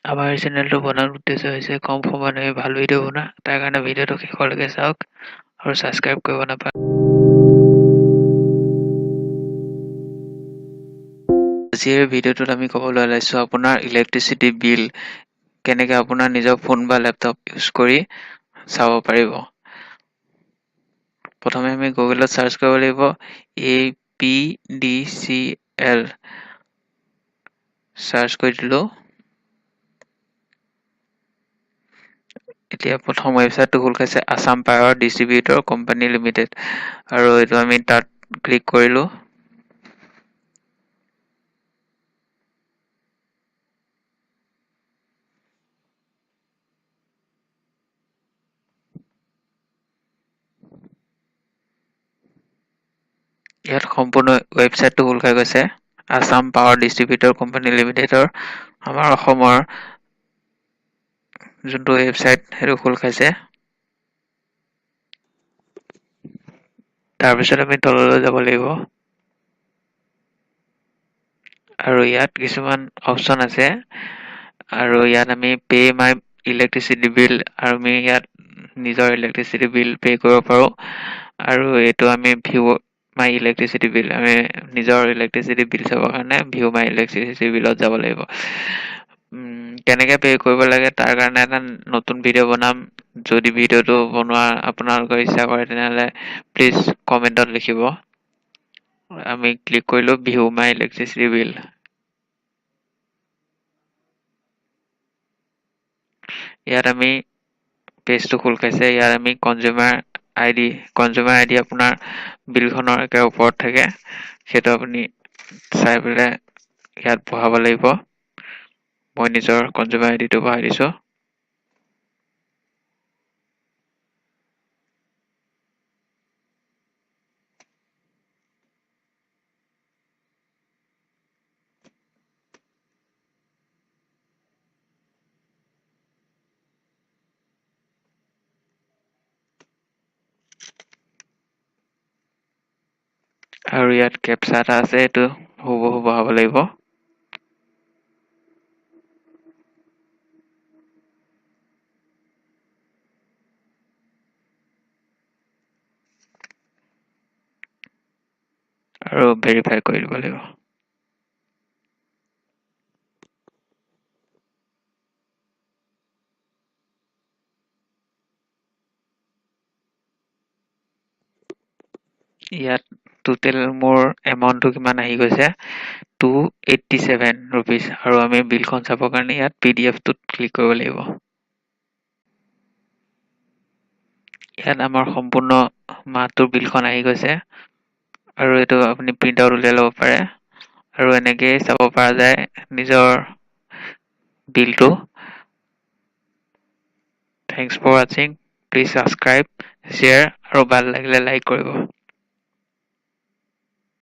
আমাৰ চেনেলটো বনোৱাৰ উদ্দেশ্য হৈছে কম সময়ত আমি ভাল ভিডিঅ' বনোৱা। তাৰ কাৰণে ভিডিঅ'টো শেষলৈকে চাওক আৰু ছাবস্ক্ৰাইব কৰিব নাপাহৰিব। আজিৰ ভিডিঅ'টোত আমি ক'বলৈ ওলাইছোঁ আপোনাৰ ইলেক্ট্ৰিচিটি বিল কেনেকৈ আপোনাৰ নিজৰ ফোন বা লেপটপ ইউজ কৰি চাব পাৰিব। প্ৰথমে আমি গুগলত চাৰ্চ কৰিব লাগিব APDCL, search কৰি দিলোঁ। এতিয়া প্ৰথম ৱেবছাইটটো খোল খাইছে Assam power distributor company limited, আৰু এইটো আমি তাত ক্লিক কৰিলোঁ। ইয়াত সম্পূৰ্ণ ৱেবছাইটটো খোল খাই গৈছে। আছাম পাৱাৰ ডিষ্ট্ৰিবিউটৰ কোম্পানী লিমিটেডৰ আমাৰ অসমৰ যোনটো ৱেবছাইট সেইটো খোল খাইছে। তাৰপিছত আমি তললৈ যাব লাগিব আৰু ইয়াত কিছুমান অপশ্যন আছে, আৰু ইয়াত আমি পে' মাই ইলেক্ট্ৰিচিটি বিল, আৰু আমি ইয়াত নিজৰ ইলেক্ট্ৰিচিটি বিল পে' কৰিব পাৰোঁ। আৰু এইটো আমি ভিউ মাই ইলেক্ট্ৰিচিটি বিল, আমি নিজৰ ইলেক্ট্ৰিচিটি বিল চাবৰ কাৰণে ভিউ মাই ইলেক্ট্ৰিচিটি বিলত যাব লাগিব। কেনেকৈ পে' কৰিব লাগে তাৰ কাৰণে এটা নতুন ভিডিঅ' বনাম। যদি ভিডিঅ'টো বনোৱাৰ আপোনালোকৰ ইচ্ছা কৰে তেনেহ'লে প্লিজ কমেণ্টত লিখিব। আমি ক্লিক কৰিলোঁ ভিউ মাই ইলেক্ট্ৰিচিটি বিল। ইয়াত আমি পেজটো খোল খাইছে। ইয়াত আমি কনজিউমাৰ আই ডি আপোনাৰ বিলখনৰ একে ওপৰত থাকে, সেইটো আপুনি চাই পেলাই ইয়াত বহাব লাগিব। মই নিজৰ কনজিউমাৰ আই ডিটো বহাই দিছোঁ। আৰু ইয়াত কেপচা এটা আছে, এইটো হুবহু বহাব লাগিব। আৰু ভেৰিফাই কৰি দিব লাগিব। ইয়াত টোটেল মোৰ এমাউণ্টটো কিমান আহি গৈছে 287 ৰুপিজ। আৰু আমি বিলখন চাবৰ কাৰণে ইয়াত পি ডি এফটোত ক্লিক কৰিব লাগিব। ইয়াত আমাৰ সম্পূৰ্ণ মাহটোৰ বিলখন আহি গৈছে, আৰু এইটো আপুনি প্ৰিণ্ট আউট উলিয়াই ল'ব পাৰে। আৰু এনেকেই চাব পৰা যায় নিজৰ বিলটো। Thanks for ৱাচিং, প্লিজ ছাবস্ক্ৰাইব, শ্বেয়াৰ, আৰু ভাল লাগিলে লাইক কৰিব।